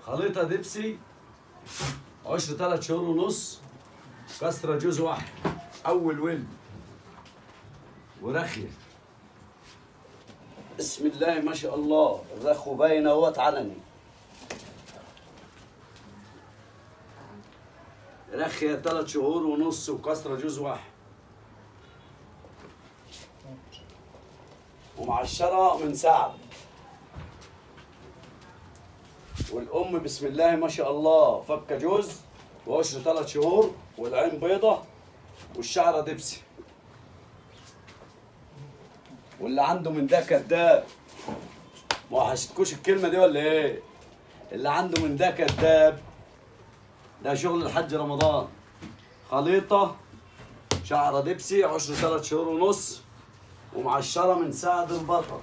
خليطه دبسي، عشر 3 شهور ونص، كسره جوز واحد، اول ولد ورخيه. بسم الله ما شاء الله، الرخو باين اهوت علني. رخيه 3 شهور ونص وكسره جوز واحد، ومعشره من سعد. والام بسم الله ما شاء الله فكه جوز وعشر 3 شهور، والعين بيضة والشعره دبسي. واللي عنده من ده كداب. ما وحشتكوش الكلمة دي ولا ايه؟ اللي عنده من ده كداب. ده شغل الحاج رمضان. خليطه شعره دبسي، عشر 3 شهور ونص، ومعشره من سعد البطل.